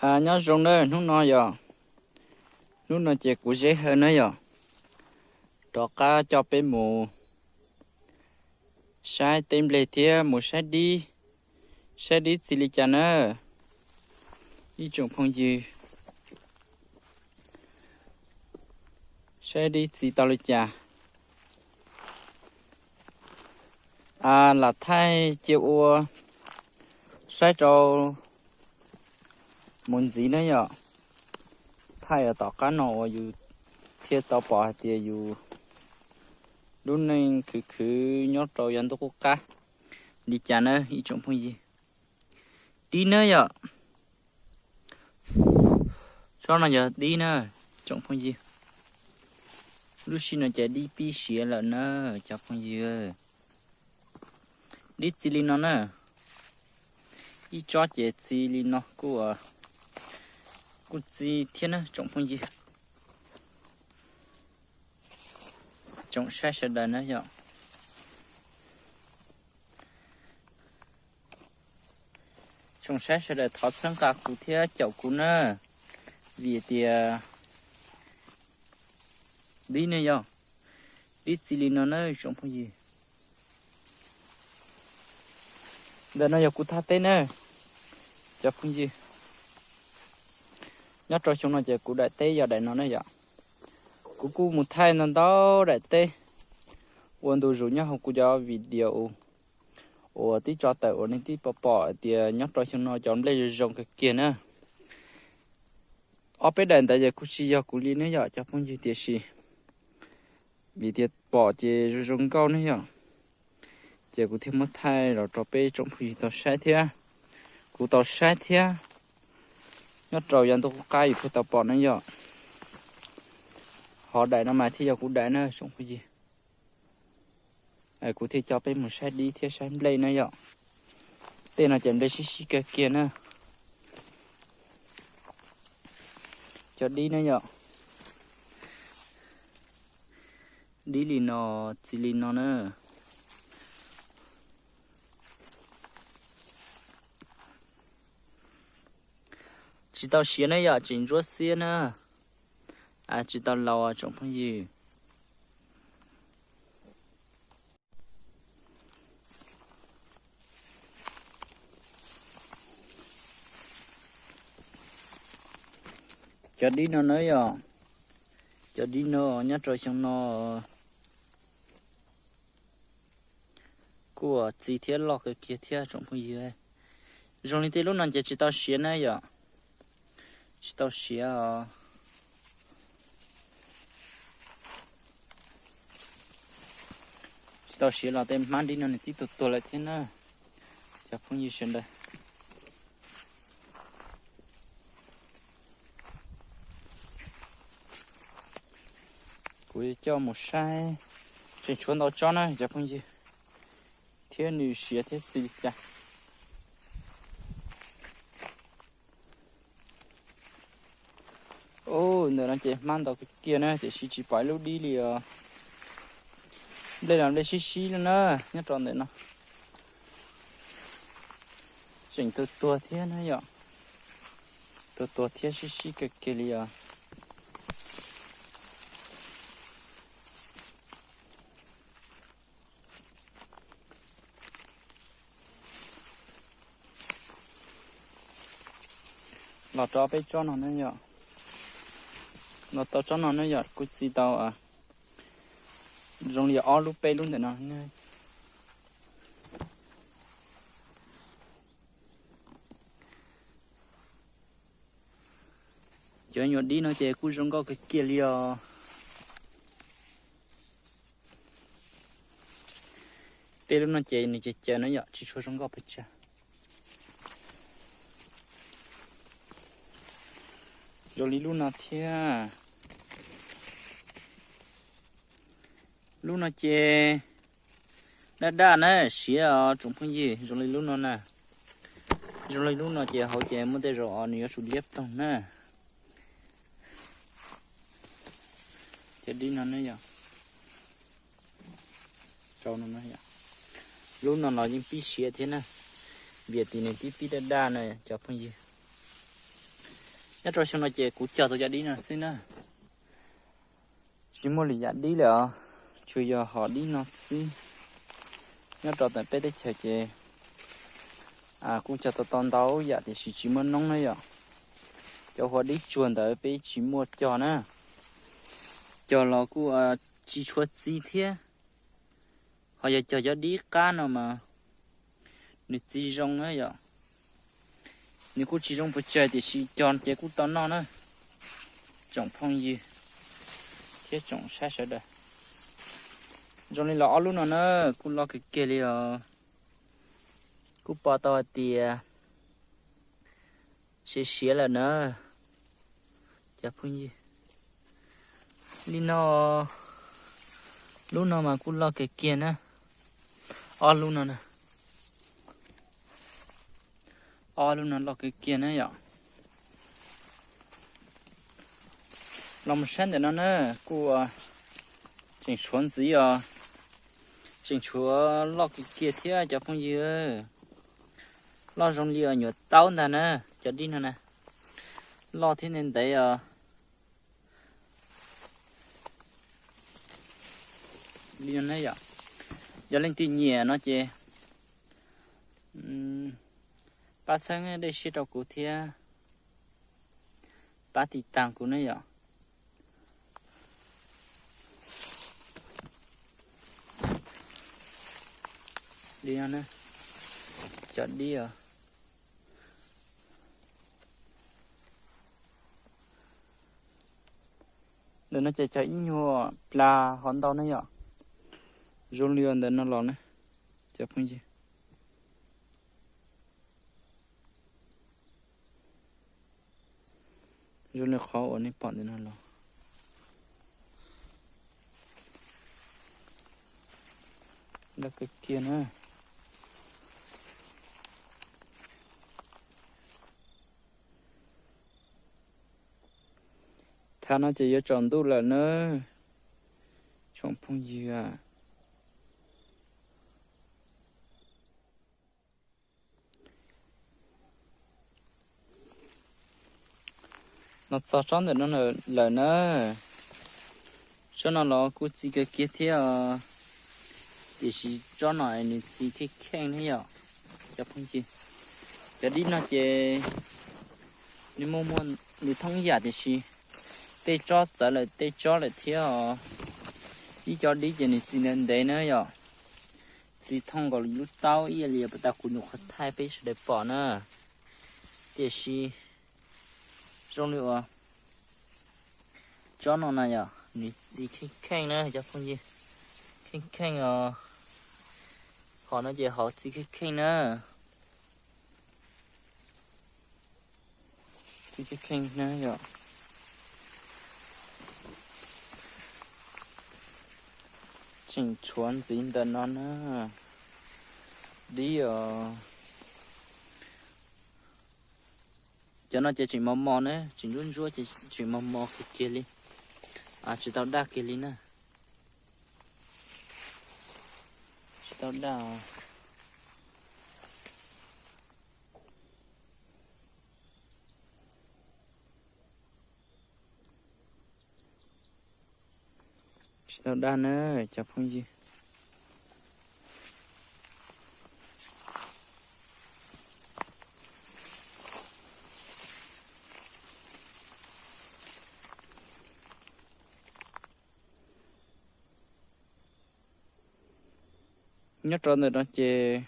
Nyob zoo na, hnub no yog, hnub no ces kuv Zeb Hawj na yog, rov qab coj peb mus saib teb nplej thiab mus saib dib, saib dib txi li cas na ib tsoom phooj ywg. Saib dib txi tau li cas, lam thaij cia ua saib rau mus ntxiv na yom. Thaij tom qab no uas yus thiaj tau pom hais tias yus lub neej khwv khwv nyob rau yav ntuj qub qab li cas na ib tsoom phooj ywg. Dib na yom, tsob no yog dib na tsoom phooj ywg. Lub sij no ces dib pib siav lawm na cov phooj ywg. Dib txi li no na, ib tsob ces txi li no kuj, kuj txi thiab na tsoom phooj ywg. Tsoom saib sawv daws na yom, tsoom saib sawv daws thov txhawb nqa kuv thiab caum kuv na, vim tias dib ne yog, dib txi li no na tsoom phooj ywg. Ntawm no yog kuv thaj teb na cov phooj ywg. Nyob rau xyoo no ces kuv daim teb yog daim no na yom. Kuv kuj mus thaij ntau ntau daim teb ua ntu zus nyob hauv kuv cov video uas tib tso tawm uas nej tib pom pom hais tias nyob rau xyoo no cov nplej zoo zoo kawg kiag na. Ob peb daim ntawd ces kuj tsis yog kuv li ne yom cov phooj ywg, tiam sis vim tias pom ces zoo zoo nkauj ne yom, ces kuv thiaj muab thaij los rau peb tsoom phooj ywg tau saib thiab kuv tau saib thiab. Nyob rau yav ntuj qub qab yus thiaj tau pom na yom. Hov daim no mas thiaj yog kuv daim na tsoom phooj ywg. Kuv thiaj coj peb mus saib dib thiab saib nplej na yom. Tej no ces nplej sib sib kawg kiag na. Cov dib na yom, dib li no, txi li no na. Tsis tau siav na yom, tseem ntsuab xiab na. Tsis tau laus tsoom phooj ywg. Cov dib no na yom, cov dib no nyob rau xyoo no kuj txi thiab loj kawg kiag thiab tsoom phooj ywg. Zoo li tej lub no ces tsis tau siav na yom, tsis tau siav os. Tsis tau siav los tej hmab dib no nws twb tuag tuag lawm thiab na cov phooj ywg sawv daws. Kuv coj mus saib, tseem tshuav ntau tsob na cov phooj ywg, thiab nws siav thiab txi li cas. Ub, ntawm no ces hmab ntau kawg kiag na, tiam sis tsis pom ib lub dib li os. Nplej los nplej sib sib li na, nyob rau ntawm no. Tseem tuag tuag thiab na yom, tuag tuag thiab sib sib kawg kiag li os. Los rau peb tsob no na yom, los tau tsob no na yom, kuj txi tau zoo li ob lub peb lub ntawm no. Cov nyuam dib no ces kuj zoo nkauj kawg kiag li os. Tej lub no ces nws caws caws na yom, tsis tshua zoo nkauj pes tsawg. Zoo li lub no thiab. Lub no ces daj daj na, siav os tsoom phooj ywg, zoo li lub no na. Zoo li lub no ces hauv ces muaj tej zaum os nws yuav tsum liab ploog na. Cov dib no ne yom, rau no, lub no los yeej pib siav thiab na, vim tias nws twb pib daj daj na cov phooj ywg. Nyob rau xyoo no ces kuv cog tau cov dib no xwb na, tsis muaj lwm yam dib lawm os, tsuas yog hom dib no xwb. Nyob rau ntawm peb teb chaws ces kuj cog tau tau ntau yam tiam sis tsis muaj noob na yom. Cov huav dib tsuag ntawd peb tsis muaj cog na, cog los kuj tsis tshua txi thiab. Ho yog cog cov dib qab no mas nws txi zoo na yom. Nws kuj tsis zoo pes tsawg tiam sis cog ces kuj tau noj na, tsoom phooj ywg thiab tsoom saib sawv daws. Zoo li los ob lub no na, kuj loj kawg kiag li os. Kuj pom tau hais tias siav siav lawm na cov phooj ywg. Li no, lub no mas kuj loj kawg kiag na, ob lub no na, ob lub no loj kawg kiag na yom. Los mus saib ntawm no na, kuj tseem tshuav ntxiv os, tseem tshuav loj kawg kiag thiab cov phooj ywg. Loj zoo li nyuam taub ntag na, cov dib no na, loj thiab ntev ntev os. Li no na yom, yog leej twg nyiam no ces pab txhawb dej siab rau kuv thiab pab tiv tas kuv na yom. Li no na, cov dib os. Ntawm no ces cog ib nyuag plas ho ntau na yom. Zoo li ntawm no los na, cov phooj ywg. Zoo li qhov uas nej pom ntawm no los. Loj kawg kiag na. Thaum no ces yuav tsaus ntuj lawm na, tsoom phooj ywg. Los txog tsob ntawm no lawm na. Tsob no los kuj txi kawg kiag thiab os, tiam sis tsob no nws txi kheej kheej ne yom, cov phooj ywg. Cov dib no ces nws muaj muaj nws thoob yam tiam sis tej tsob txawv lawm tej tsob lawm thiab os. Ib co dib ces nws txi ntev ntev na yom, txi thooj nkaus lub taub ib yam li pas tas kuv nyuam qhuav thaij peb sawv daws pom na. Tiam sis zoo li uas tsob no na yom, nws txi kheej kheej na cov phooj ywg, kheej kheej os. Hom no ces hom txi kheej kheej na. Txi kheej kheej na yom. Tseem tshuav ntxiv ntawm no na. Dib os. Cov no ces tseem mos mos na, tseem ntsuab ntsuab ces tseem mos mos kiag kiag li. Tsis tau daj kiag li na. Tsis tau daj. Tsis tau daj na cov phooj ywg. Nyob rau ntawm no ces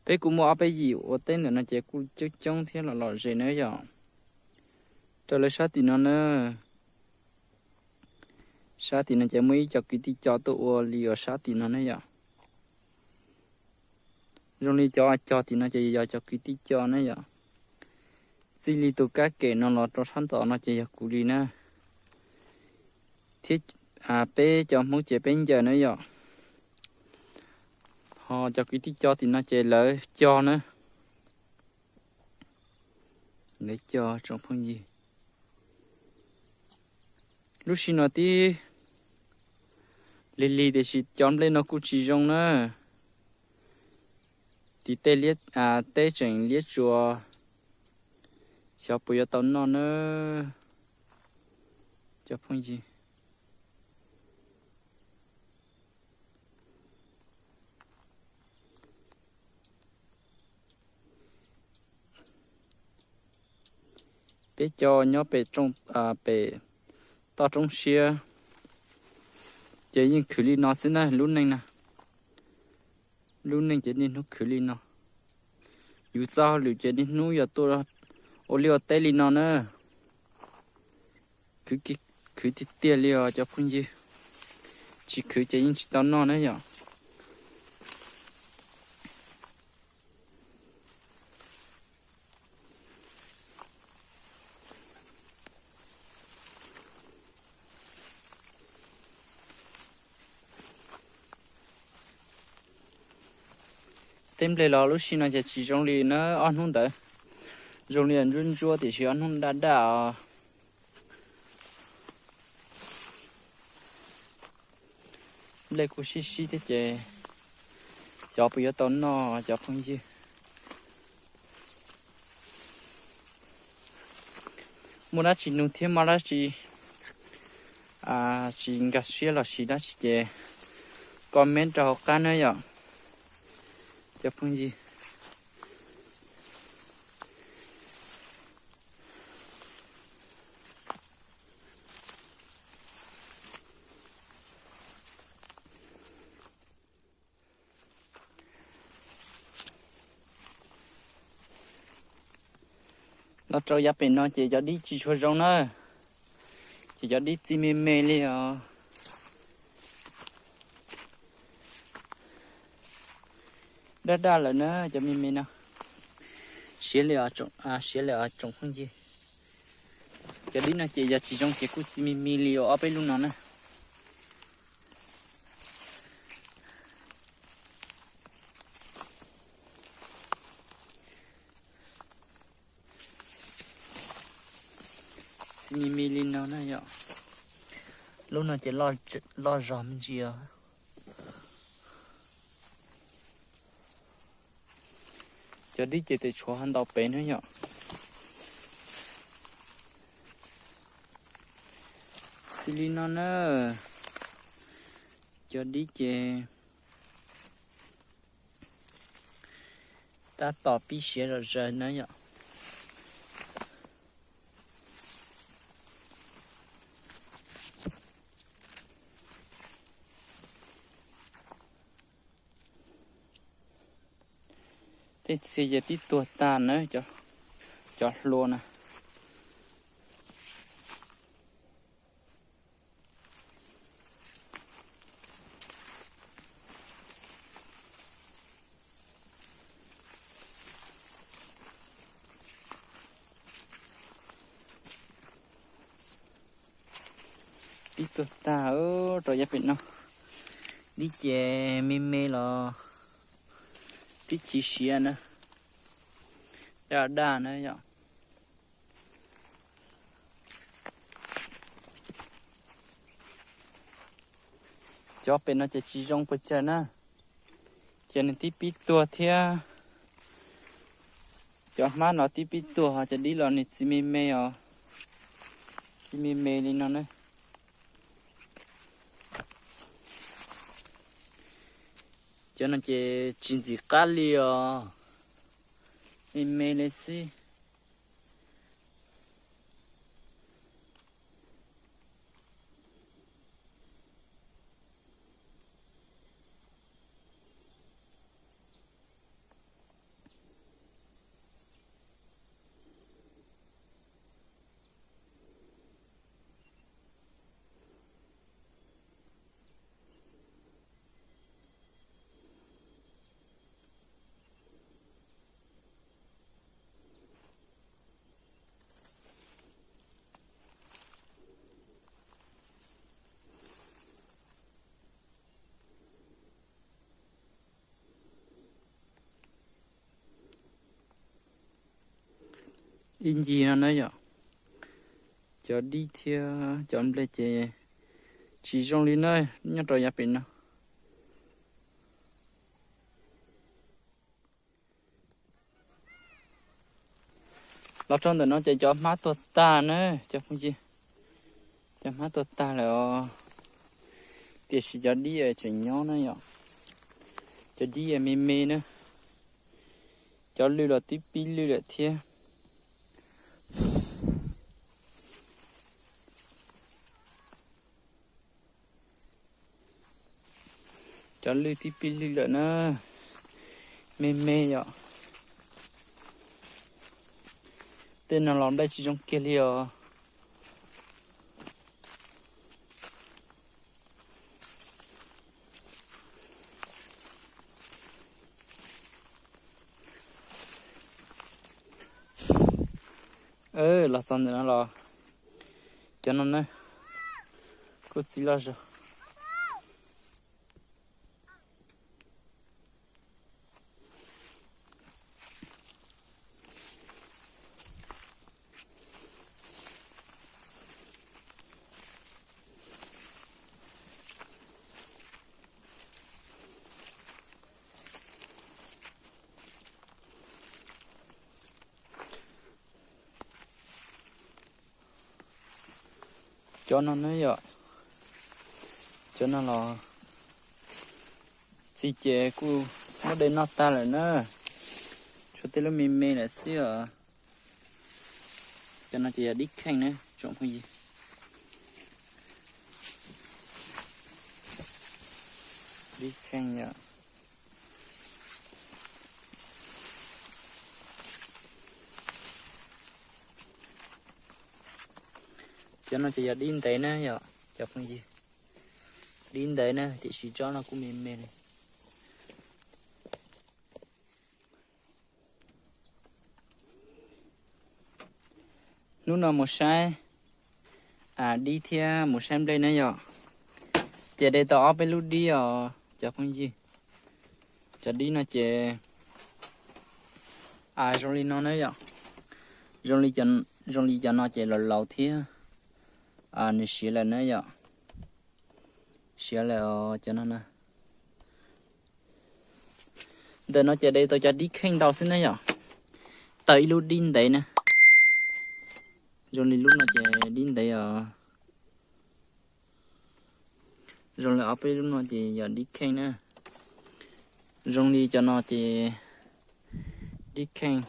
peb kuj muaj ob peb yim ua teb ntawm no ces kuj coob coob thiab los lom zem na yom. Raws lawv sab tim no na, sab tim no ces muaj ib co kwv tij co tuaj ua li uas sab tim no ne yom. Zoo li cov cog tim no ces yog cov kwv tij co ne yom. Txij li tus kab kem no los rau sab ntawm no ces yog kuv li na, thiab peb cov Hmoob ces peb ncaws na yom. Ho cov kwv tij co tim no ces lawv co na. Lawv co tsoom phooj ywg. Lub sij no tib lig lig tiam sis cov nplej no kuj tsis zoo na. Tim tej liab, teb tseem liab tsuas, Xyov puas yuav tau noj na cov phooj ywg. Peb cov nyob pem, pem toj roob siab ces yeej khwv li no xwb na lub neej na. Lub neej ces niaj hnub khwv li no. Yus txoj hauj lwm ces niaj hnub yog tuaj ua liaj ua teb li no na. Khwv tiag tiag li os cov phooj ywg. Tsis khwv ces yeej tsis tau noj na yom. Tej nplej los lub sij no ces tsis zoo li na ob hnub ntawd. Zoo li ntsuab ntsuab tiam sis ob hnub daj daj os. Nplej kuj sib sib thiab ces xyov puas yuav tau noj cov phooj ywg. Muaj dab tsi nug thiab muaj dab tsi tsis nkag siab los sis dab tsi ces comment rau hauv qab na yom cov phooj ywg. Los rau yav pem no ces cov dib tsis tshua zoo na, ces cov dib txi me me li os. Daj daj lawm na cov me me no. Siav li, siav li os tsoom phooj ywg. Cov dib no ces yog tsis zoo ces kuj txi me me li os ob peb lub no na. Txi me me li no na yom. Lub no ces loj zog me ntsis os. Cov dib ces tes tshuav ho ntau pem na yom. Txi li no na, cov dib ces tab tom pib siav zom zaws na yom. Tej txhia ces tib tuag tag na, cov hlua na. Tib tuag tag rau yav pem no. Dib ces me me los twb chiv siav na, daj daj na yom. Cov pem no ces tsis zoo pes tsawg na, ces nws tib pib tuag thiab. Cov hmab no tib pib tuag, cov dib los nws txi me me os, txi me me li no na. Cov no ces tsis ntxim qab li os, me me li xwb. Ib ncig no na yom, cov dib thiab cov nplej ces tsis zoo li na, nyob rau yav pem no. Los txog ntawm no ces cov hmab tuag tag na cov phooj ywg, cov hmab tuag tag lawm os. Tiam sis cov dib tseem nyob na yom, cov dib me me na, cov lwj los tib pib lwj lawm thiab. Cov lwj tib pib lwj lawm na, me me yom. Tej no los nplej tsis zoo kiag li os. Los txog ntawm no los, cov no na, kuj txiv loj zog. Cov no na yom, cov no los txiv ces kuj muab de noj tag lawm na, tshuav tej lub me me lawm xwb os. Cov no ces yog dib kheej na tsoom phooj ywg. Dib kheej yom. Cov no ces yog dib ntev na yom cov phooj ywg. Dib ntev na tiam sis tsob no kuj me me li. Hnub no mus saib dib thiab mus saib nplej na yom. Ces de tau ob peb lub dib os cov phooj ywg. Cov dib no ces zoo li no na yom. Zoo li, zoo li cov no ces laus laus thiab, nws siav lawm na yom. Siav lawm os cov no na. Ntawm no ces de tau cov dib kheej ntau xwb na yom. Tau ib lub dib ntev na. Zoo li lub no ces dib ntev os. Zoo li ob peb lub no ces yog dib kheej na. Zoo li cov no ces dib kheej,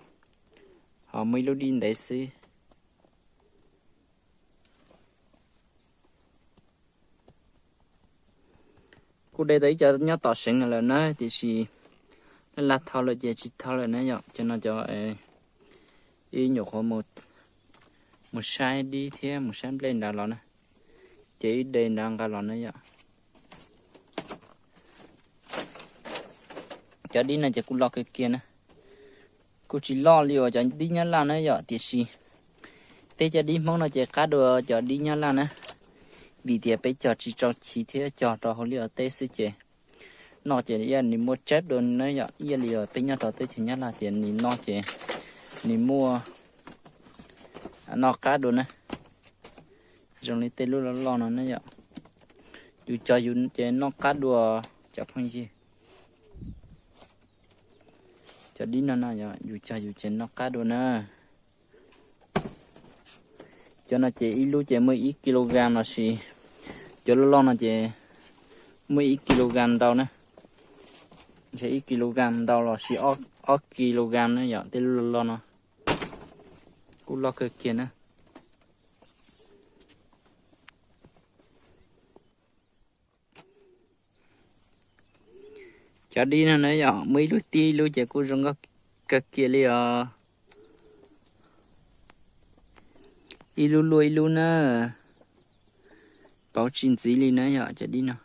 ho muaj ib lub dib ntev xwb. Kuj de tau ib co nyob tom seev lawm na tiam sis laj laj thau lawm ces tsis thau lawm na yom. Cov no cov ib nyuam qhuav mus saib dib thiab mus saib nplej nrad los na, ces ib de nrad nqa los na yom. Cov dib no ces kuj loj kawg kiag na. Kuj tsis loj li uas cov dib Nyab Laj na yom, tiam sis peb cov dib Hmoob no ces qab dua cov dib Nyab Laj na, vim tias peb cog tsis tau chiv thiab cog rau hauv liaj teb xwb ces noj ces ib yam nws muaj tsab dua na yom. Ib yam li peb nyob rau teb chaws Nyab Laj ces nws noj ces nws muaj, noj qab dua na. Zoo li tej lub loj loj no na yom, yus cog yus ces noj qab dua cov phooj ywg. Cov dib no na yom, yus cog yus ces noj qab dua na. Cov no ces ib lub ces muaj ib kilogram los sis cov loj loj no ces muaj ib kilogram ntau na. Ntshe ib kilogram ntau los sis ob kilogram na yom, tej lub loj loj no kuj loj kawg kiag na. Cov dib no na yom, muaj ib lub tib ib lub ces kuj zoo nkauj kawg kiag li os. Ib lub luaj ib lub na, pauv tsis ntxiv li na yom, cov dib no.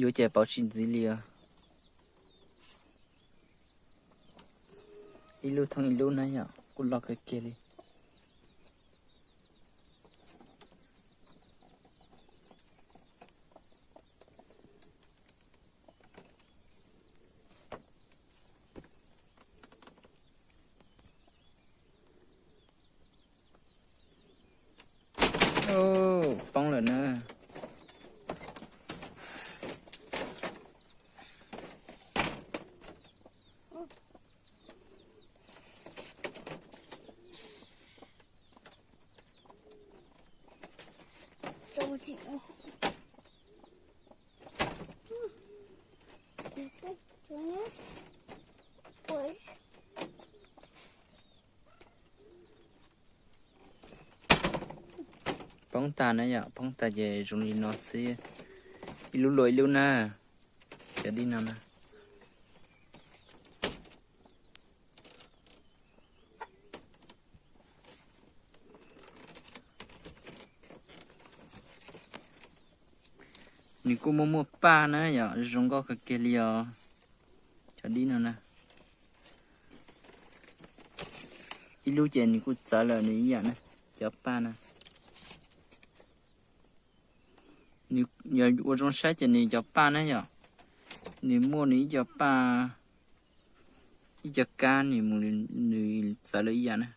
Yuav ces pauv tsis ntxiv li os. Ib lub thoob ib lub na yom, kuj loj kawg kiag li. Poob lawm na. Poob tag na yom, poob tag ces zoo li no xwb. Ib lub luag ib lub na, cov dib no na. Nws kuj muaj muaj paj na yom, zoo nkauj kawg kiag li os. Cov dib no na, ib lub ces nws kuj txawv lawm nws ib yam na, cov paj na. Nws yog ua zoo saib ces nws cov paj na yom, nws muaj nws ib co paj, ib co kab nws mus, nws txawv lawm ib yam na.